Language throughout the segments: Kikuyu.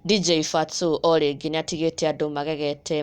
DJ Fatxo o rĩngĩ nĩatigĩte andũ magegete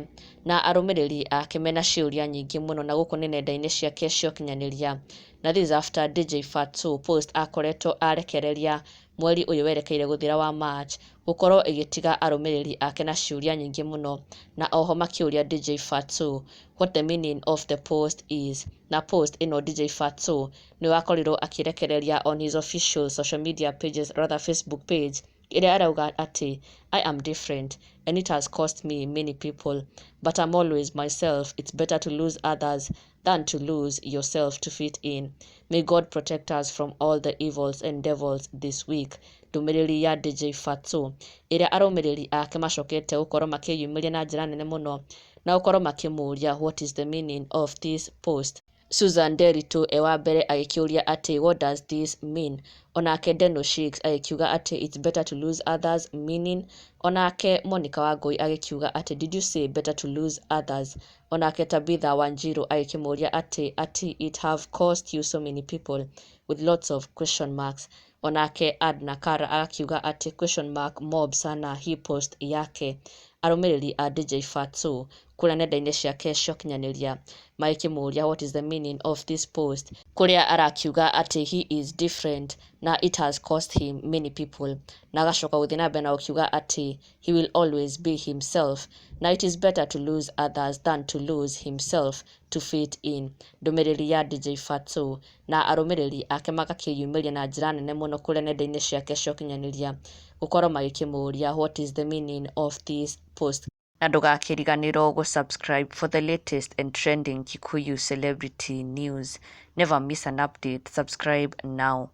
na arũmĩrĩri ake mena ciũria nyingĩ mũno na gũkũ nĩ nenda-inĩ ciake cia ũkinyanĩria. Na this is after DJ Fatxo post akoretwo arekereria mweri ũyũ werekeire gũthira wa March gũkorwo ĩgĩtiga arũmĩrĩri ake na ciũria nyingĩ mũno na oho makĩũria DJ Fatxo what the meaning of the post is. Na post ĩno DJ Fatxo nĩwe wakorirwo akĩrekereria on his official social media pages, rather Facebook page, ĩrĩa arauga atĩ, "I am different and it has cost me many people, but I'm always myself. It's better to lose others than to lose yourself to fit in. May God protect us from all the evils and devils this week." Ndũmĩrĩri ya DJ Fatxo ĩrĩa arũmĩrĩri ake macokete gũkorwo makĩyumĩria na njĩra nene mũno na gũkorwo makĩmũria what is the meaning of this post. Susan Nderitu e wa mbere agĩkĩũria atĩ, "What does this mean?" Onake Deno Shakes agĩkiuga atĩ, "It's better to lose others, meaning?" Onake Monica Wangui agĩkiuga atĩ, "Did you say better to lose others?" Onake Tabitha Wanjiru agĩkĩmũria atĩ ati, "It have cost you so many people," with lots of question marks. Onake Adna Kara agakiuga atĩ, "Question mark mob sana hii post yake." Arũmĩrĩri a DJ Fatxo kũrĩa nenda-inĩ ciake cia ũkinyanĩria magĩkĩmũria what is the meaning of this post, kũrĩa arakiuga atĩ he is different na it has cost him many people, na agacoka gũthiĩ na mbere na gũkiuga atĩ he will always be himself na it is better to lose others than to lose himself to fit in. Ndũmĩrĩri ya DJ Fatxo na arũmĩrĩri ake magakĩyumĩria na njĩra nene mũno kũrĩa nenda-inĩ ciake cia ũkinyanĩria gũkorwo magĩkĩmũria what is the meaning of this post. Na ndũgakĩriganĩrwo gũ-subscribe for the latest and trending Kikuyu celebrity news. Never miss an update. Subscribe now.